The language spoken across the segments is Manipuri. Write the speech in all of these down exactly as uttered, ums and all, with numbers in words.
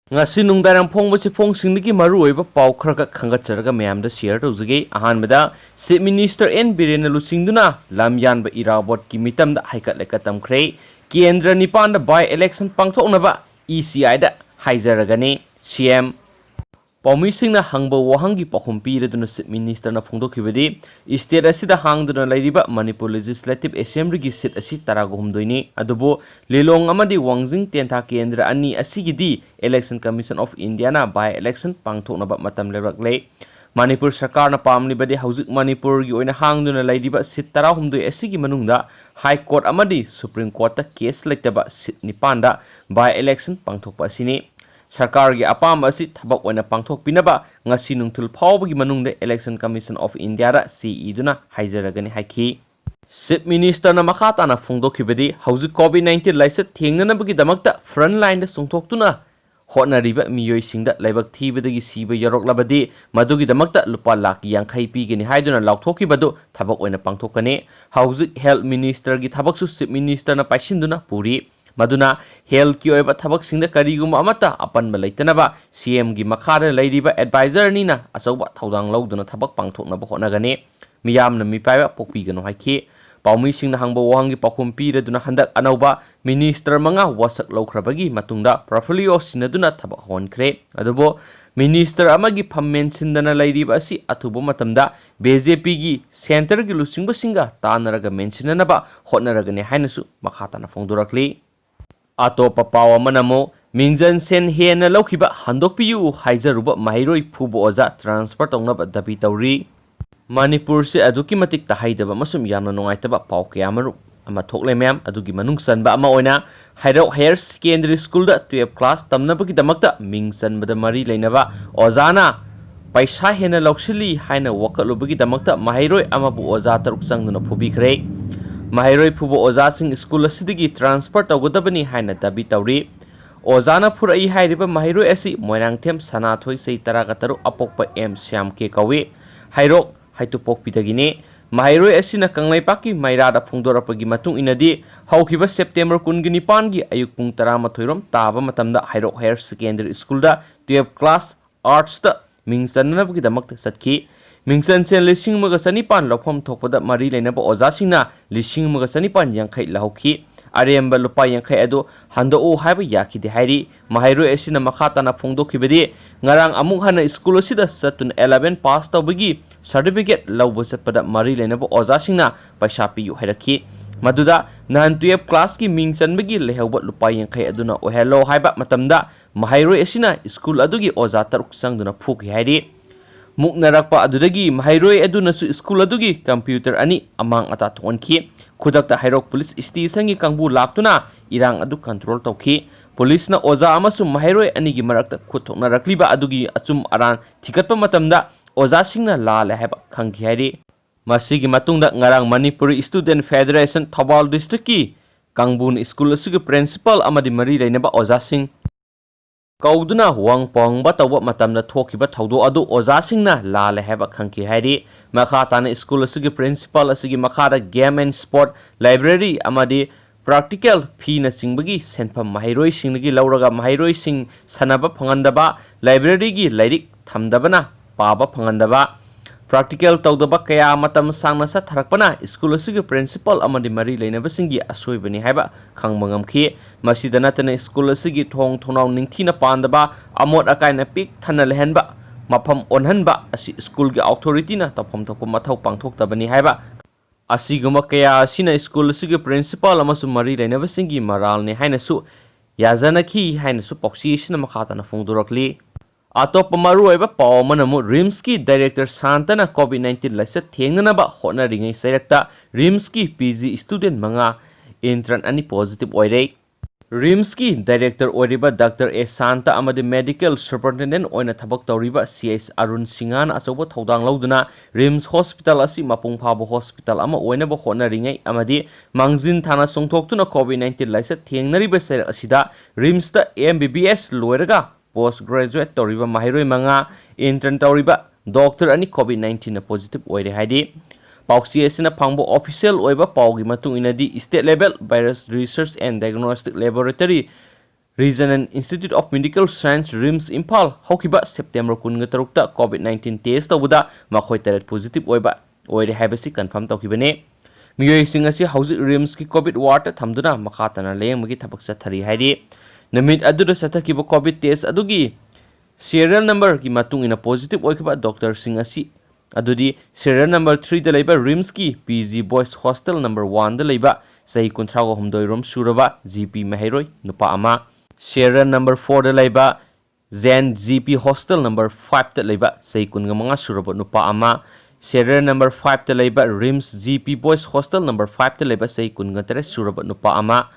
ꯉꯁꯤ ꯅꯨꯡꯗꯥꯡꯋꯥꯏꯔꯝ ꯐꯣꯡꯕ ꯆꯦꯐꯣꯡꯁꯤꯡꯗꯒꯤ ꯃꯔꯨꯑꯣꯏꯕ ꯄꯥꯎ ꯈꯔꯈꯛ ꯈꯟꯒꯠꯆꯔꯒ ꯃꯌꯥꯝꯗ share ꯇꯧꯖꯒꯦ꯫ ꯑꯍꯥꯟꯕꯗ, Chief Minister ꯑꯦꯟ ꯕꯤꯔꯦꯟꯅ ꯂꯨꯆꯤꯡꯗꯨꯅ ꯂꯝꯌꯥꯟꯕ ꯏꯔꯥꯕꯣꯠꯀꯤ ꯃꯤꯇꯝꯗ ꯍꯩꯀꯠ ꯂꯩꯀꯠ ꯇꯝꯈ꯭ꯔꯦ꯫ ꯀꯦꯟꯗ꯭ꯔ ꯅꯤꯄꯥꯟꯗ by election ꯄꯥꯡꯊꯣꯛꯅꯕ E C I the ꯍꯥꯏꯖꯔꯒꯅꯤ꯫ C M ꯄꯥꯎꯃꯤꯁꯤꯡꯅ ꯍꯪꯕ ꯋꯥꯍꯪꯒꯤ ꯄꯥꯎꯈꯨꯝ ꯄꯤꯔꯗꯨꯅ Chief Minister ꯅ ꯐꯣꯡꯗꯣꯛꯈꯤꯕꯗꯤ, state ꯑꯁꯤꯗ ꯍꯥꯡꯗꯨꯅ ꯂꯩꯔꯤꯕ Manipur Legislative Assembly ꯒꯤ seat ꯑꯁꯤ ꯇꯔꯥꯒ ꯍꯨꯝꯗꯣꯏꯅꯤ꯫ ꯑꯗꯨꯕꯨ ꯂꯤꯂꯣꯡ ꯑꯃꯗꯤ ꯋꯥꯡꯖꯤꯡ ꯇꯦꯟꯊꯥ ꯀꯦꯟꯗ꯭ꯔ ꯑꯅꯤ ꯑꯁꯤꯒꯤꯗꯤ Election Commission of India ꯅ by election ꯄꯥꯡꯊꯣꯛꯅꯕ ꯃꯇꯝ ꯂꯦꯞꯂꯛꯂꯦ꯫ ꯃꯅꯤꯄꯨꯔ ꯁꯔꯀꯥꯔꯅ ꯄꯥꯝꯂꯤꯕꯗꯤ ꯍꯧꯖꯤꯛ ꯃꯅꯤꯄꯨꯔꯒꯤ ꯑꯣꯏꯅ ꯍꯥꯡꯗꯨꯅ ꯂꯩꯔꯤꯕ seat ꯇꯔꯥꯍꯨꯝꯗꯣꯏ ꯑꯁꯤꯒꯤ ꯃꯅꯨꯡꯗ High Court ꯑꯃꯗꯤ Supreme Court ꯇ case ꯂꯩꯇꯕ seat ꯅꯤꯄꯥꯟꯗ by election ꯄꯥꯡꯊꯣꯛꯄ ꯑꯁꯤꯅꯤ꯫ ꯁꯔꯀꯥꯔꯒꯤ ꯑꯄꯥꯝꯕ ꯑꯁꯤ ꯊꯕꯛ ꯑꯣꯏꯅ ꯄꯥꯡꯊꯣꯛꯄꯤꯅꯕ ꯉꯁꯤ ꯅꯨꯡꯊꯤꯜ ꯐꯥꯎꯕꯒꯤ ꯃꯅꯨꯡꯗ Election Commission of India ꯗ ꯆꯦ ꯏꯗꯨꯅ ꯍꯥꯏꯖꯔꯒꯅꯤ ꯍꯥꯏꯈꯤ꯫ Chief Minister ꯅ ꯃꯈꯥ ꯇꯥꯅ ꯐꯣꯡꯗꯣꯛꯈꯤꯕꯗꯤ, ꯍꯧꯖꯤꯛ COVID nineteen ꯂꯥꯏꯆꯠ ꯊꯦꯡꯅꯅꯕꯒꯤꯗꯃꯛꯇ front line ꯗ ꯆꯣꯡꯊꯣꯛꯇꯨꯅ ꯍꯣꯠꯅꯔꯤꯕ ꯃꯤꯑꯣꯏꯁꯤꯡꯗ ꯂꯥꯏꯕꯛ ꯊꯤꯕꯗꯒꯤ ꯁꯤꯕ ꯌꯥꯎꯔꯛꯂꯕꯗꯤ ꯃꯗꯨꯒꯤꯗꯃꯛꯇ ꯂꯨꯄꯥ ꯂꯥꯈ ꯌꯥꯡꯈꯩ ꯄꯤꯒꯅꯤ ꯍꯥꯏꯗꯨꯅ ꯂꯥꯎꯊꯣꯛꯈꯤꯕꯗꯨ ꯊꯕꯛ ꯑꯣꯏꯅ ꯄꯥꯡꯊꯣꯛꯀꯅꯤ꯫ ꯍꯧꯖꯤꯛ Health Minister ꯒꯤ ꯊꯕꯛꯁꯨ Chief Minister ꯅ ꯄꯥꯏꯁꯤꯟꯗꯨꯅ ꯄꯨꯔꯤ꯫ ꯃꯗꯨꯅ health ꯀꯤ ꯑꯣꯏꯕ ꯊꯕꯛꯁꯤꯡꯗ ꯀꯔꯤꯒꯨꯝꯕ ꯑꯃꯠꯇ ꯑꯄꯟꯕ ꯂꯩꯇꯅꯕ C M ꯒꯤ ꯃꯈꯥꯗ ꯂꯩꯔꯤꯕ advisor ꯑꯅꯤꯅ ꯑꯆꯧꯕ ꯊꯧꯗꯥꯡ ꯂꯧꯗꯨꯅ ꯊꯕꯛ ꯄꯥꯡꯊꯣꯛꯅꯕ ꯍꯣꯠꯅꯒꯅꯤ꯫ ꯃꯤꯌꯥꯝꯅ ꯃꯤꯄꯥꯏꯕ ꯄꯣꯛꯄꯤꯒꯅꯨ ꯍꯥꯏꯈꯤ꯫ ꯄꯥꯎꯃꯤꯁꯤꯡꯅ ꯍꯪꯕ ꯋꯥꯍꯪꯒꯤ ꯄꯥꯎꯈꯨꯝ ꯄꯤꯔꯗꯨꯅ ꯍꯟꯗꯛ ꯑꯅꯧꯕ minister ꯃꯉꯥ ꯋꯥꯁꯛ ꯂꯧꯈ꯭ꯔꯕꯒꯤ ꯃꯇꯨꯡꯗ portfolio ꯁꯤꯟꯅꯗꯨꯅ ꯊꯕꯛ ꯍꯧꯍꯟꯈ꯭ꯔꯦ꯫ ꯑꯗꯨꯕꯨ minister ꯑꯃꯒꯤ ꯐꯝ ꯃꯦꯟꯁꯤꯟꯗꯅ ꯂꯩꯔꯤꯕ ꯑꯁꯤ ꯑꯊꯨꯕ ꯃꯇꯝꯗ B J P ꯒꯤ centre ꯒꯤ ꯂꯨꯆꯤꯡꯕꯁꯤꯡꯒ ꯇꯥꯟꯅꯔꯒ ꯃꯦꯟꯁꯤꯟꯅꯅꯕ ꯍꯣꯠꯅꯔꯒꯅꯤ ꯍꯥꯏꯅꯁꯨ ꯃꯈꯥ ꯇꯥꯅ ꯐꯣꯡꯗꯣꯔꯛꯂꯤ꯫ ꯑꯇꯣꯞꯄ ꯄꯥꯎ ꯑꯃꯅ ꯑꯃꯨꯛ, ꯃꯤꯡꯖꯟ ꯁꯦꯟ ꯍꯦꯟꯅ ꯂꯧꯈꯤꯕ ꯍꯟꯗꯣꯛꯄꯤꯌꯨ ꯍꯥꯏꯖꯔꯨꯕ ꯃꯍꯩꯔꯣꯏ ꯐꯨꯕ ꯑꯣꯖꯥ transfer ꯇꯧꯅꯕ ꯗꯥꯕꯤ ꯇꯧꯔꯤ꯫ ꯃꯅꯤꯄꯨꯔꯁꯦ ꯑꯗꯨꯛꯀꯤ ꯃꯇꯤꯛ ꯇꯥꯍꯩꯗꯕ ꯑꯃꯁꯨꯡ ꯌꯥꯝꯅ ꯅꯨꯡꯉꯥꯏꯇꯕ ꯄꯥꯎ ꯀꯌꯥ ꯑꯃꯔꯨꯝ ꯑꯃ ꯊꯣꯛꯂꯦ ꯃꯌꯥꯝ꯫ ꯑꯗꯨꯒꯤ ꯃꯅꯨꯡ ꯆꯟꯕ ꯑꯃ ꯑꯣꯏꯅ ꯍꯩꯔꯣꯛ Higher Secondary School ꯗ twelve class ꯇꯝꯅꯕꯒꯤꯗꯃꯛꯇ ꯃꯤꯡ ꯆꯟꯕꯗ ꯃꯔꯤ ꯂꯩꯅꯕ ꯑꯣꯖꯥꯅ ꯄꯩꯁꯥ ꯍꯦꯟꯅ ꯂꯧꯁꯤꯜꯂꯤ ꯍꯥꯏꯅ ꯋꯥꯀꯠꯂꯨꯕꯒꯤꯗꯃꯛꯇ ꯃꯍꯩꯔꯣꯏ ꯑꯃꯕꯨ ꯑꯣꯖꯥ ꯇꯔꯨꯛ ꯆꯪꯗꯨꯅ ꯐꯨꯕꯤꯈ꯭ꯔꯦ꯫ ꯃꯍꯩꯔꯣꯏ ꯐꯨꯕ ꯑꯣꯖꯥꯁꯤꯡ school ꯑꯁꯤꯗꯒꯤ transfer ꯇꯧꯒꯗꯕꯅꯤ ꯍꯥꯏꯅ ꯗꯥꯕꯤ ꯇꯧꯔꯤ꯫ ꯑꯣꯖꯥꯅ ꯐꯨꯔꯛꯏ ꯍꯥꯏꯔꯤꯕ ꯃꯍꯩꯔꯣꯏ ꯑꯁꯤ ꯃꯣꯏꯔꯥꯡꯊꯦꯝ ꯁꯅꯥꯊꯣꯏ, ꯆꯍꯤ ꯇꯔꯥꯒ ꯇꯔꯨꯛ, ꯑꯄꯣꯛꯄ ꯑꯦꯝ ꯁ꯭ꯌꯥꯝ ꯀꯦ ꯀꯧꯏ꯫ ꯍꯩꯔꯣꯛ ꯍꯩꯇꯨꯄꯣꯛꯄꯤꯗꯒꯤꯅꯤ꯫ ꯃꯍꯩꯔꯣꯏ ꯑꯁꯤꯅ ꯀꯪꯂꯩꯄꯥꯛꯀꯤ ꯃꯩꯔꯥꯗ ꯐꯣꯡꯗꯣꯔꯛꯄꯒꯤ ꯃꯇꯨꯡ ꯏꯟꯅꯗꯤ, ꯍꯧꯈꯤꯕ ꯁꯦꯞꯇꯦꯝꯕꯔ ꯀꯨꯟꯒ ꯅꯤꯄꯥꯟꯒꯤ ꯑꯌꯨꯛ ꯄꯨꯡ ꯇꯔꯥꯃꯥꯊꯣꯏ ꯔꯣꯝ ꯇꯥꯕ ꯃꯇꯝꯗ ꯍꯩꯔꯣꯛ ꯍꯥꯌꯔ ꯁꯦꯀꯦꯟꯗꯔꯤ ꯁ꯭ꯀꯨꯜꯗ twelve class artsꯇ ꯃꯤꯡ ꯆꯟꯅꯅꯕꯒꯤꯗꯃꯛꯇ ꯆꯠꯈꯤ꯫ ꯃꯤꯡꯆꯟꯁꯦꯜ ꯂꯤꯁꯤꯡ ꯑꯃꯒ ꯆꯅꯤꯄꯥꯟ ꯂꯧꯐꯝ ꯊꯣꯛꯄꯗ ꯃꯔꯤ ꯂꯩꯅꯕ ꯑꯣꯖꯥꯁꯤꯡꯅ ꯂꯤꯁꯤꯡ ꯑꯃꯒ ꯆꯅꯤꯄꯥꯟ ꯌꯥꯡꯈꯩ ꯂꯧꯍꯧꯈꯤ꯫ ꯑꯔꯦꯝꯕ ꯂꯨꯄꯥ ꯌꯥꯡꯈꯩ ꯑꯗꯨ ꯍꯟꯗꯣꯛꯎ ꯍꯥꯏꯕ ꯌꯥꯈꯤꯗꯦ ꯍꯥꯏꯔꯤ꯫ ꯃꯍꯩꯔꯣꯏ ꯑꯁꯤꯅ ꯃꯈꯥ ꯇꯥꯅ ꯐꯣꯡꯗꯣꯛꯈꯤꯕꯗꯤ, ꯉꯔꯥꯡ ꯑꯃꯨꯛ ꯍꯟꯅ ꯁ꯭ꯀꯨꯜ ꯑꯁꯤꯗ ꯆꯠꯇꯨꯅ eleven pass ꯇꯧꯕꯒꯤ certificate ꯂꯧꯕ ꯆꯠꯄꯗ ꯃꯔꯤ ꯂꯩꯅꯕ ꯑꯣꯖꯥꯁꯤꯡꯅ ꯄꯩꯁꯥ ꯄꯤꯌꯨ ꯍꯥꯏꯔꯛꯈꯤ꯫ ꯃꯗꯨꯗ ꯅꯍꯥꯟ twelve classꯀꯤ ꯃꯤꯡ ꯆꯟꯕꯒꯤ ꯂꯩꯍꯧꯕ ꯂꯨꯄꯥ ꯌꯥꯡꯈꯩ ꯑꯗꯨꯅ ꯑꯣꯏꯍꯜꯂꯣ ꯍꯥꯏꯕ ꯃꯇꯝꯗ, ꯃꯍꯩꯔꯣꯏ ꯑꯁꯤꯅ ꯁ꯭ꯀꯨꯜ ꯑꯗꯨꯒꯤ ꯑꯣꯖꯥ ꯇꯔꯨꯛ ꯆꯪꯗꯨꯅ ꯐꯨꯈꯤ ꯍꯥꯏꯔꯤ꯫ ꯃꯨꯛꯅꯔꯛꯄ ꯑꯗꯨꯗꯒꯤ ꯃꯍꯩꯔꯣꯏ ꯑꯗꯨꯅꯁꯨ ꯁ꯭ꯀꯨꯜ ꯑꯗꯨꯒꯤ computer ꯑꯅꯤ ꯑꯃꯥꯡ ꯑꯇꯥ ꯊꯣꯛꯍꯟꯈꯤ꯫ ꯈꯨꯗꯛꯇ ꯍꯩꯔꯣꯛ ꯄꯨꯂꯤꯁ stationꯒꯤ ꯀꯥꯡꯕꯨ ꯂꯥꯛꯇꯨꯅ ꯏꯔꯥꯡ ꯑꯗꯨ control ꯇꯧꯈꯤ꯫ ꯄꯨꯂꯤꯁꯅ ꯑꯣꯖꯥ ꯑꯃꯁꯨꯡ ꯃꯍꯩꯔꯣꯏ ꯑꯅꯤꯒꯤ ꯃꯔꯛꯇ ꯈꯨꯠ ꯊꯣꯛꯅꯔꯛꯂꯤꯕ ꯑꯗꯨꯒꯤ ꯑꯆꯨꯝ ꯑꯔꯥꯟ ꯊꯤꯒꯠꯄ ꯃꯇꯝꯗ ꯑꯣꯖꯥꯁꯤꯡꯅ ꯂꯥꯜꯂꯦ ꯍꯥꯏꯕ ꯈꯪꯈꯤ ꯍꯥꯏꯔꯤ꯫ ꯃꯁꯤꯒꯤ ꯃꯇꯨꯡꯗ ꯉꯔꯥꯡ ꯃꯅꯤꯄꯨꯔꯤ Student Federation ꯊꯧꯕꯥꯜ districtꯀꯤ ꯀꯥꯡꯕꯨꯅ ꯁ꯭ꯀꯨꯜ ꯑꯁꯤꯒꯤ principal ꯑꯃꯗꯤ ꯃꯔꯤ ꯂꯩꯅꯕ ꯑꯣꯖꯥꯁꯤꯡ ꯀꯧꯗꯨꯅ ꯋꯥꯡ ꯄꯥꯎꯍꯪꯕ ꯇꯧꯕ ꯃꯇꯝꯗ ꯊꯣꯛꯈꯤꯕ ꯊꯧꯗꯣꯛ ꯑꯗꯨ ꯑꯣꯖꯥꯁꯤꯡꯅ ꯂꯥꯜꯂꯦ ꯍꯥꯏꯕ ꯈꯪꯈꯤ ꯍꯥꯏꯔꯤ꯫ ꯃꯈꯥ ꯇꯥꯅ ꯁ꯭ꯀꯨꯜ ꯑꯁꯤꯒꯤ principal ꯑꯁꯤꯒꯤ ꯃꯈꯥꯗ game and sport, library ꯑꯃꯗꯤ practical feeꯅꯆꯤꯡꯕꯒꯤ ꯁꯦꯟꯐꯝ ꯃꯍꯩꯔꯣꯏꯁꯤꯡꯗꯒꯤ ꯂꯧꯔꯒ ꯃꯍꯩꯔꯣꯏꯁꯤꯡ ꯁꯥꯟꯅꯕ ꯐꯪꯍꯟꯗꯕ, libraryꯒꯤ ꯂꯥꯏꯔꯤꯛ ꯊꯝꯗꯕꯅ ꯄꯥꯕ ꯐꯪꯍꯟꯗꯕ, practical ꯇꯧꯗꯕ ꯀꯌꯥ ꯃꯇꯝ ꯁꯥꯡꯅ ꯆꯠꯊꯔꯛꯄꯅ ꯁ꯭ꯀꯨꯜ ꯑꯁꯤꯒꯤ principal ꯑꯃꯗꯤ ꯃꯔꯤ ꯂꯩꯅꯕꯁꯤꯡꯒꯤ ꯑꯁꯣꯏꯕꯅꯤ ꯍꯥꯏꯕ ꯈꯪꯕ ꯉꯝꯈꯤ꯫ ꯃꯁꯤꯗ ꯅꯠꯇꯅ ꯁ꯭ꯀꯨꯜ ꯑꯁꯤꯒꯤ ꯊꯣꯡ ꯊꯣꯡꯅꯥꯎ ꯅꯤꯡꯊꯤꯅ ꯄꯥꯟꯗꯕ, ꯑꯃꯣꯠ ꯑꯀꯥꯏꯅ ꯄꯤꯛ ꯊꯟꯅ ꯂꯩꯍꯟꯕ, ꯃꯐꯝ ꯑꯣꯟꯍꯟꯕ ꯑꯁꯤ ꯁ꯭ꯀꯨꯜꯒꯤ authorityꯅ ꯇꯧꯐꯝ ꯊꯣꯛꯄ ꯃꯊꯧ ꯄꯥꯡꯊꯣꯛꯇꯕꯅꯤ ꯍꯥꯏꯕ, ꯑꯁꯤꯒꯨꯝꯕ ꯀꯌꯥ ꯑꯁꯤꯅ ꯁ꯭ꯀꯨꯜ ꯑꯁꯤꯒꯤ principal ꯑꯃꯁꯨꯡ ꯃꯔꯤ ꯂꯩꯅꯕꯁꯤꯡꯒꯤ ꯃꯔꯥꯜꯅꯤ ꯍꯥꯏꯅꯁꯨ ꯌꯥꯖꯅꯈꯤ ꯍꯥꯏꯅꯁꯨ ꯄꯥꯎꯆꯦ ꯑꯁꯤꯅ ꯃꯈꯥ ꯇꯥꯅ ꯐꯣꯡꯗꯣꯔꯛꯂꯤ꯫ ꯑꯇꯣꯞꯄ ꯃꯔꯨꯑꯣꯏꯕ ꯄꯥꯎ ꯑꯃꯅ ꯑꯃꯨꯛ RIMSꯀꯤ director ꯁꯥꯟꯇꯅ COVID nineteen ꯂꯥꯏꯆꯠ ꯊꯦꯡꯅꯅꯕ ꯍꯣꯠꯅꯔꯤꯉꯩ ꯆꯩꯔꯛꯇ RIMSꯀꯤ PG student ꯃꯉꯥ, intern ꯑꯅꯤ positive ꯑꯣꯏꯔꯦ꯫ RIMSꯀꯤ director ꯑꯣꯏꯔꯤꯕ Doctor ꯑꯦ ꯁꯥꯟꯇ ꯑꯃꯗꯤ medical superintendent ꯑꯣꯏꯅ ꯊꯕꯛ ꯇꯧꯔꯤꯕ CH ꯑꯔꯨꯟ ꯁꯤꯡꯍꯅ ꯑꯆꯧꯕ ꯊꯧꯗꯥꯡ ꯂꯧꯗꯨꯅ RIMS hospital ꯑꯁꯤ ꯃꯄꯨꯡ ꯐꯥꯕ hospital ꯑꯃ ꯑꯣꯏꯅꯕ ꯍꯣꯠꯅꯔꯤꯉꯩ ꯑꯃꯗꯤ ꯃꯥꯡꯖꯤꯟ ꯊꯥꯅ ꯆꯣꯡꯊꯣꯛꯇꯨꯅ COVID nineteen ꯂꯥꯏꯆꯠ ꯊꯦꯡꯅꯔꯤꯕ ꯆꯩꯔꯛ ꯑꯁꯤꯗ RIMSꯇ MBBS ꯂꯣꯏꯔꯒ post graduate ꯇꯧꯔꯤꯕ ꯃꯍꯩꯔꯣꯏ ꯃꯉꯥ, intern ꯇꯧꯔꯤꯕ doctor ꯑꯅꯤ COVID nineteenꯅ positive ꯑꯣꯏꯔꯦ ꯍꯥꯏꯔꯤ꯫ ꯄꯥꯎꯆꯦ ꯑꯁꯤꯅ ꯐꯪꯕ official ꯑꯣꯏꯕ ꯄꯥꯎꯒꯤ ꯃꯇꯨꯡ ꯏꯟꯅꯗꯤ, State Level Virus Research and Diagnostic Laboratory, Regional Institute of Medical Science, RIMS Imphal, ꯍꯧꯈꯤꯕ September ꯀꯨꯟꯒ ꯇꯔꯨꯛꯇ COVID nineteen test ꯇꯧꯕꯗ ꯃꯈꯣꯏ ꯇꯔꯦꯠ positive ꯑꯣꯏꯕ ꯑꯣꯏꯔꯦ ꯍꯥꯏꯕꯁꯤ confirm ꯇꯧꯈꯤꯕꯅꯤ꯫ ꯃꯤꯑꯣꯏꯁꯤꯡ ꯑꯁꯤ ꯍꯧꯖꯤꯛ RIMSꯀꯤ COVID ward ꯊꯝꯗꯨꯅ ꯃꯈꯥ ꯇꯥꯅ ꯂꯥꯌꯦꯡꯕꯒꯤ ꯊꯕꯛ ꯆꯠꯊꯔꯤ ꯍꯥꯏꯔꯤ꯫ ꯅꯨꯃꯤꯠ ꯑꯗꯨꯗ ꯆꯠꯊꯈꯤꯕ COVID test ꯑꯗꯨꯒꯤ serial numberꯒꯤ ꯃꯇꯨꯡ ꯏꯟꯅ positive ꯑꯣꯏꯈꯤꯕ doctorꯁꯤꯡ ꯑꯁꯤ ꯑꯗꯨꯗꯤ serial number threeꯗ ꯂꯩꯕ RIMSꯀꯤ PG Boys Hostel number oneꯗ ꯂꯩꯕ ꯆꯍꯤ ꯀꯨꯟꯊ꯭ꯔꯥꯒ ꯍꯨꯝꯗꯣꯏ ꯔꯣꯝ ꯁꯨꯔꯕ GP ꯃꯍꯩꯔꯣꯏ ꯅꯨꯄꯥ ꯑꯃ, serial number fourꯗ ꯂꯩꯕ Zen GP Hostel number fiveꯇ ꯂꯩꯕ ꯆꯍꯤ ꯀꯨꯟꯒ ꯃꯉꯥ ꯁꯨꯔꯕ ꯅꯨꯄꯥ ꯑꯃ, serial number fiveꯇ ꯂꯩꯕ RIMS GP Boys Hostel number fiveꯇ ꯂꯩꯕ ꯆꯍꯤ ꯀꯨꯟꯒ ꯇꯔꯦꯠ ꯁꯨꯔꯕ ꯅꯨꯄꯥ ꯑꯃ,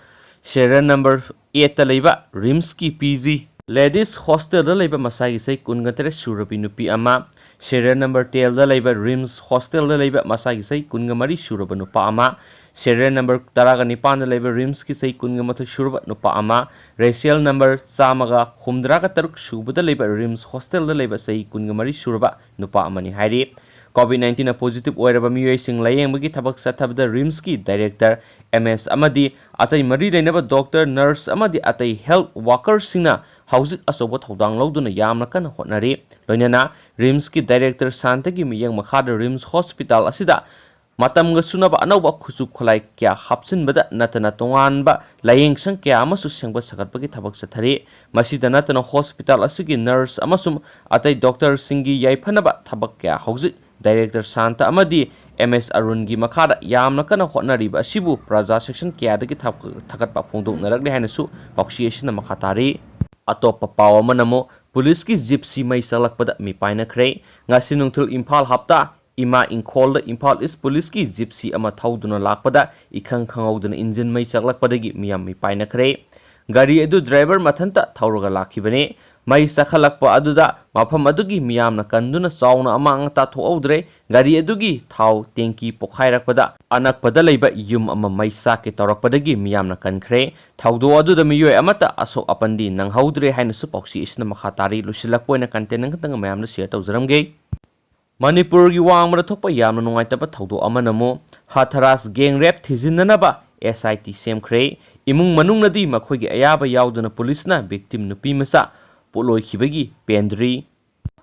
serial number eightꯇ ꯂꯩꯕ RIMSꯀꯤ PG Ladies Hostelꯗ ꯂꯩꯕ ꯃꯁꯥꯒꯤ ꯆꯍꯤ ꯀꯨꯟꯒ ꯇꯔꯦꯠ ꯁꯨꯔꯕꯤ ꯅꯨꯄꯤ ꯑꯃ, serial number tenꯗ ꯂꯩꯕ RIMS Hostelꯗ ꯂꯩꯕ ꯃꯁꯥꯒꯤ ꯆꯍꯤ ꯀꯨꯟꯒ ꯃꯔꯤ ꯁꯨꯔꯕ ꯅꯨꯄꯥ ꯑꯃ, serial number ꯇꯔꯥꯒ ꯅꯤꯄꯥꯟꯗ ꯂꯩꯕ RIMSꯀꯤ ꯆꯍꯤ ꯀꯨꯟꯒ ꯃꯥꯊꯣꯏ ꯁꯨꯔꯕ ꯅꯨꯄꯥ ꯑꯃ, serial number ꯆꯥꯝꯃꯒ ꯍꯨꯝꯗ꯭ꯔꯥꯒ ꯇꯔꯨꯛ ꯁꯨꯕꯗ ꯂꯩꯕ RIMS Hostelꯗ ꯂꯩꯕ ꯆꯍꯤ ꯀꯨꯟꯒ ꯃꯔꯤ ꯁꯨꯔꯕ ꯅꯨꯄꯥ ꯑꯃꯅꯤ ꯍꯥꯏꯔꯤ꯫ COVID nineteenꯅ positive ꯑꯣꯏꯔꯕ ꯃꯤꯑꯣꯏꯁꯤꯡ ꯂꯥꯌꯦꯡꯕꯒꯤ ꯊꯕꯛ ꯆꯠꯊꯕꯗ RIMSꯀꯤ director, MS ꯑꯃꯗꯤ ꯑꯇꯩ ꯃꯔꯤ ꯂꯩꯅꯕ doctor, nurse ꯑꯃꯗꯤ ꯑꯇꯩ health workerꯁꯤꯡꯅ ꯍꯧꯖꯤꯛ ꯑꯆꯧꯕ ꯊꯧꯗꯥꯡ ꯂꯧꯗꯨꯅ ꯌꯥꯝꯅ ꯀꯟꯅ ꯍꯣꯠꯅꯔꯤ꯫ ꯂꯣꯏꯅꯅ RIMSꯀꯤ director ꯁꯥꯟꯇꯒꯤ ꯃꯤꯠꯌꯦꯡ ꯃꯈꯥꯗ RIMS Hospital ꯑꯁꯤꯗ ꯃꯇꯝꯒ ꯆꯨꯅꯕ ꯑꯅꯧꯕ ꯈꯨꯠꯁꯨ ꯈꯨꯠꯂꯥꯏ ꯀꯌꯥ ꯍꯥꯞꯆꯤꯟꯕꯗ ꯅꯠꯇꯅ ꯇꯣꯉꯥꯟꯕ ꯂꯥꯌꯦꯡꯁꯪ ꯀꯌꯥ ꯑꯃꯁꯨ ꯁꯦꯝꯒꯠ ꯁꯥꯒꯠꯄꯒꯤ ꯊꯕꯛ ꯆꯠꯊꯔꯤ꯫ ꯃꯁꯤꯗ ꯅꯠꯇꯅ hospital ꯑꯁꯤꯒꯤ nurse ꯑꯃꯁꯨꯡ ꯑꯇꯩ doctorꯁꯤꯡꯒꯤ ꯌꯥꯏꯐꯅꯕ ꯊꯕꯛ ꯀꯌꯥ ꯍꯧꯖꯤꯛ director ꯁꯥꯟꯇ ꯑꯃꯗꯤ MS ꯑꯔꯨꯟꯒꯤ ꯃꯈꯥꯗ ꯌꯥꯝꯅ ꯀꯟꯅ ꯍꯣꯠꯅꯔꯤꯕ ꯑꯁꯤꯕꯨ ꯄ꯭ꯔꯖꯥ section ꯀꯌꯥꯗꯒꯤ ꯊꯥꯒ-, ꯊꯥꯒꯠꯄ ꯐꯣꯡꯗꯣꯛꯅꯔꯛꯂꯤ ꯍꯥꯏꯅꯁꯨ ꯄꯥꯎꯆꯦ ꯑꯁꯤꯅ ꯃꯈꯥ ꯇꯥꯔꯤ꯫ ꯑꯇꯣꯞꯄ ꯄꯥꯎ ꯑꯃꯅ ꯑꯃꯨꯛ ꯄꯨꯂꯤꯁꯀꯤ ꯖꯤꯞꯁꯤ ꯃꯩ ꯆꯥꯛꯂꯛꯄꯗ ꯃꯤꯄꯥꯏꯅꯈ꯭ꯔꯦ꯫ ꯉꯁꯤ ꯅꯨꯡꯊꯤꯜ ꯏꯝꯐꯥꯜ ꯍꯞꯇꯥ ꯏꯃꯥ ꯏꯪꯈꯣꯜꯗ ꯏꯝꯐꯥꯜ ꯏꯁ ꯄꯨꯂꯤꯁꯀꯤ ꯖꯤꯞꯁꯤ ꯑꯃ ꯊꯧꯗꯨꯅ ꯂꯥꯛꯄꯗ ꯏꯈꯪ ꯈꯪꯍꯧꯗꯅ ꯏꯟꯖꯤꯟ ꯃꯩ ꯆꯥꯛꯂꯛꯄꯗꯒꯤ ꯃꯤꯌꯥꯝ ꯃꯤꯄꯥꯏꯅꯈ꯭ꯔꯦ꯫ ꯒꯥꯔꯤ ꯑꯗꯨ driver ꯃꯊꯟꯇ ꯊꯧꯔꯒ ꯂꯥꯛꯈꯤꯕꯅꯤ꯫ ꯃꯩ ꯆꯥꯛꯈꯠꯂꯛꯄ ꯑꯗꯨꯗ ꯃꯐꯝ ꯑꯗꯨꯒꯤ ꯃꯤꯌꯥꯝꯅ ꯀꯟꯗꯨꯅ ꯆꯥꯎꯅ ꯑꯃꯥꯡ ꯑꯇꯥ ꯊꯣꯛꯍꯧꯗ꯭ꯔꯦ꯫ ꯒꯥꯔꯤ ꯑꯗꯨꯒꯤ ꯊꯥꯎ tanky ꯄꯣꯈꯥꯏꯔꯛꯄꯗ ꯑꯅꯛꯄꯗ ꯂꯩꯕ ꯌꯨꯝ ꯑꯃ ꯃꯩ ꯆꯥꯛꯀꯦ ꯇꯧꯔꯛꯄꯗꯒꯤ ꯃꯤꯌꯥꯝꯅ ꯀꯟꯈ꯭ꯔꯦ꯫ ꯊꯧꯗꯣꯛ ꯑꯗꯨꯗ ꯃꯤꯑꯣꯏ ꯑꯃꯠꯇ ꯑꯁꯣꯛ ꯑꯄꯟꯗꯤ ꯅꯪꯍꯧꯗ꯭ꯔꯦ ꯍꯥꯏꯅꯁꯨ ꯄꯥꯎꯆꯦ ꯑꯁꯤꯅ ꯃꯈꯥ ꯇꯥꯔꯤ꯫ ꯂꯣꯏꯁꯤꯜꯂꯛꯄ ꯑꯣꯏꯅ content ꯑꯃꯈꯛꯇꯪ ꯃꯌꯥꯝꯗ share ꯇꯧꯖꯔꯝꯒꯦ꯫ ꯃꯅꯤꯄꯨꯔꯒꯤ ꯋꯥꯡꯃꯗ ꯊꯣꯛꯄ ꯌꯥꯝꯅ ꯅꯨꯡꯉꯥꯏꯇꯕ ꯊꯧꯗꯣꯛ ꯑꯃꯅ ꯑꯃꯨꯛ ꯍꯥꯊꯔꯥꯁ ꯒꯦꯡ ꯔꯦꯞ ꯊꯤꯖꯤꯟꯅꯅꯕ ꯑꯦꯁ ꯑꯥꯏ ꯇꯤ ꯁꯦꯝꯈ꯭ꯔꯦ꯫ ꯏꯃꯨꯡ ꯃꯅꯨꯡꯅꯗꯤ ꯃꯈꯣꯏꯒꯤ ꯑꯌꯥꯕ ꯌꯥꯎꯗꯅ ꯄꯨꯂꯤꯁꯅ ꯚꯤꯛꯇꯤꯝ ꯅꯨꯄꯤ ꯃꯆꯥ ꯄꯣꯠꯂꯣꯏꯈꯤꯕꯒꯤ ꯄꯦꯟꯗ꯭ꯔꯤ꯫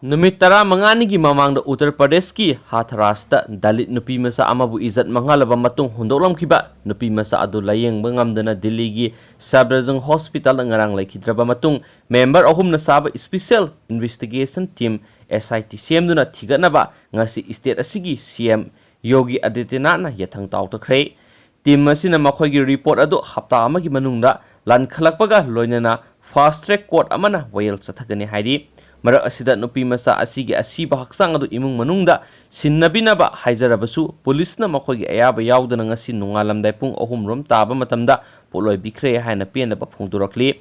ꯅꯨꯃꯤꯠ ꯇꯔꯥꯃꯉꯥꯅꯤꯒꯤ ꯃꯃꯥꯡꯗ ꯎꯠꯇꯔ ꯄ꯭ꯔꯗꯦꯁꯀꯤ ꯍꯥꯊꯔꯥꯁꯇ ꯗꯂꯤꯠ ꯅꯨꯄꯤ ꯃꯆꯥ ꯑꯃꯕꯨ ꯏꯖꯠ ꯃꯥꯡꯍꯜꯂꯕ ꯃꯇꯨꯡ ꯍꯨꯟꯗꯣꯛꯂꯝꯈꯤꯕ ꯅꯨꯄꯤ ꯃꯆꯥ ꯑꯗꯨ ꯂꯥꯌꯦꯡꯕ ꯉꯝꯗꯅ ꯗꯤꯜꯂꯤꯒꯤ ꯁꯕꯗꯔꯖꯪ ꯍꯣꯁꯄꯤꯇꯥꯜꯗ ꯉꯔꯥꯡ ꯂꯩꯈꯤꯗ꯭ꯔꯕ ꯃꯇꯨꯡ ꯃꯦꯝꯕꯔ ꯑꯍꯨꯝꯅ ꯁꯥꯕ ꯏꯁꯄꯤꯁꯦꯜ ꯏꯟꯚꯦꯁꯇꯤꯒꯦꯁꯟ ꯇꯤꯝ ꯑꯦꯁ ꯑꯥꯏ ꯇꯤ ꯁꯦꯝꯗꯨꯅ ꯊꯤꯒꯠꯅꯕ ꯉꯁꯤ ꯁ꯭ꯇꯦꯠ ꯑꯁꯤꯒꯤ ꯁꯤ ꯑꯦꯝ ꯌꯣꯒꯤ ꯑꯥꯗꯤꯇ꯭ꯌꯅꯥꯊꯅ ꯌꯥꯊꯪ ꯇꯥꯎꯊꯈ꯭ꯔꯦ꯫ ꯇꯤꯝ ꯑꯁꯤꯅ ꯃꯈꯣꯏꯒꯤ ꯔꯤꯄꯣꯔꯠ ꯑꯗꯨ ꯍꯞꯇꯥ ꯑꯃꯒꯤ ꯃꯅꯨꯡꯗ ꯂꯥꯟꯈꯠꯂꯛꯄꯒ ꯂꯣꯏꯅꯅ ꯐꯥꯁ ꯇ꯭ꯔꯦꯛ ꯀꯣꯔꯠ ꯑꯃꯅ ꯋꯥꯌꯦꯜ ꯆꯠꯊꯒꯅꯤ ꯍꯥꯏꯔꯤ꯫ ꯃꯔꯛ ꯑꯁꯤꯗ ꯅꯨꯄꯤ ꯃꯆꯥ ꯑꯁꯤꯒꯤ ꯑꯁꯤꯕ ꯍꯛꯆꯥꯡ ꯑꯗꯨ ꯏꯃꯨꯡ ꯃꯅꯨꯡꯗ ꯁꯤꯟꯅꯕꯤꯅꯕ ꯍꯥꯏꯖꯔꯕꯁꯨ ꯄꯨꯂꯤꯁꯅ ꯃꯈꯣꯏꯒꯤ ꯑꯌꯥꯕ ꯌꯥꯎꯗꯅ ꯉꯁꯤ ꯅꯣꯡꯉꯥꯜꯂꯝꯗꯥꯏ ꯄꯨꯡ ꯑꯍꯨꯝ ꯔꯣꯝ ꯇꯥꯕ ꯃꯇꯝꯗ ꯄꯣꯠꯂꯣꯏꯕꯤꯈ꯭ꯔꯦ ꯍꯥꯏꯅ ꯄꯦꯟꯗꯕ ꯐꯣꯡꯗꯣꯔꯛꯂꯤ꯫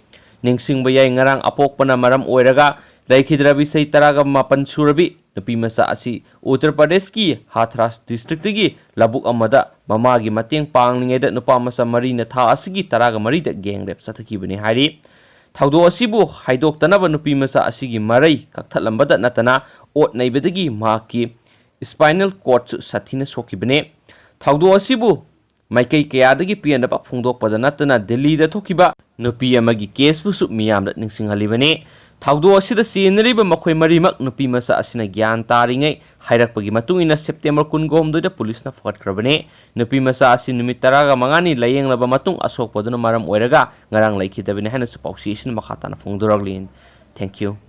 ꯅꯤꯡꯁꯤꯡꯕ ꯌꯥꯏ, ꯉꯔꯥꯡ ꯑꯄꯣꯛꯄꯅ ꯃꯔꯝ ꯑꯣꯏꯔꯒ ꯂꯩꯈꯤꯗ꯭ꯔꯕꯤ ꯆꯍꯤ ꯇꯔꯥꯒ ꯃꯥꯄꯟ ꯁꯨꯔꯕꯤ ꯅꯨꯄꯤ ꯃꯆꯥ ꯑꯁꯤ ꯎꯠꯇꯔ ꯄ꯭ꯔꯗꯦꯁꯀꯤ ꯍꯥꯊꯔꯥꯁ ꯗꯤꯁꯇ꯭ꯔꯤꯛꯇꯒꯤ ꯂꯧꯕꯨꯛ ꯑꯃꯗ ꯃꯃꯥꯒꯤ ꯃꯇꯦꯡ ꯄꯥꯡꯂꯤꯉꯩꯗ ꯅꯨꯄꯥ ꯃꯆꯥ ꯃꯔꯤꯅ ꯊꯥ ꯑꯁꯤꯒꯤ ꯇꯔꯥꯒ ꯃꯔꯤꯗ ꯒꯦꯡ ꯔꯦꯞ ꯆꯠꯊꯈꯤꯕꯅꯤ ꯍꯥꯏꯔꯤ꯫ ꯊꯧꯗꯣꯛ ꯑꯁꯤꯕꯨ ꯍꯥꯏꯗꯣꯛꯇꯅꯕ ꯅꯨꯄꯤ ꯃꯆꯥ ꯑꯁꯤꯒꯤ ꯃꯔꯩ ꯀꯛꯊꯠꯂꯝꯕꯗ ꯅꯠꯇꯅ ꯑꯣꯠ ꯅꯩꯕꯗꯒꯤ ꯃꯍꯥꯛꯀꯤ ꯁ꯭ꯄꯥꯏꯅꯦꯜ ꯀꯣꯔꯠꯁꯨ ꯁꯥꯊꯤꯅ ꯁꯣꯛꯈꯤꯕꯅꯤ꯫ ꯊꯧꯗꯣꯛ ꯑꯁꯤꯕꯨ ꯃꯥꯏꯀꯩ ꯀꯌꯥꯗꯒꯤ ꯄꯦꯟꯗꯕ ꯐꯣꯡꯗꯣꯛꯄꯗ ꯅꯠꯇꯅ ꯗꯤꯜꯂꯤꯗ ꯊꯣꯛꯈꯤꯕ ꯅꯨꯄꯤ ꯑꯃꯒꯤ ꯀꯦꯁꯄꯨꯁꯨ ꯃꯤꯌꯥꯝꯗ ꯅꯤꯡꯁꯤꯡꯍꯜꯂꯤꯕꯅꯤ꯫ ꯊꯧꯗꯣꯛ ꯑꯁꯤꯗ ꯆꯦꯟꯅꯔꯤꯕ ꯃꯈꯣꯏ ꯃꯔꯤꯃꯛ ꯅꯨꯄꯤ ꯃꯆꯥ ꯑꯁꯤꯅ ꯒ꯭ꯌꯥꯟ ꯇꯥꯔꯤꯉꯩ ꯍꯥꯏꯔꯛꯄꯒꯤ ꯃꯇꯨꯡ ꯏꯟꯅ ꯁꯦꯞꯇꯦꯝꯕꯔ ꯀꯨꯟꯒ ꯍꯨꯝꯗꯣꯏꯗ ꯄꯨꯂꯤꯁꯅ ꯐꯒꯠꯈ꯭ꯔꯕꯅꯤ꯫ ꯅꯨꯄꯤ ꯃꯆꯥ ꯑꯁꯤ ꯅꯨꯃꯤꯠ ꯇꯔꯥꯒ ꯃꯉꯥꯅꯤ ꯂꯥꯌꯦꯡꯂꯕ ꯃꯇꯨꯡ ꯑꯁꯣꯛꯄꯗꯨꯅ ꯃꯔꯝ ꯑꯣꯏꯔꯒ ꯉꯔꯥꯡ ꯂꯩꯈꯤꯗꯕꯅꯤ ꯍꯥꯏꯅꯁꯨ ꯄꯥꯎꯆꯦ ꯑꯁꯤꯅ ꯃꯈꯥ ꯇꯥꯅ ꯐꯣꯡꯗꯣꯔꯛꯂꯤ꯫ Thank you꯫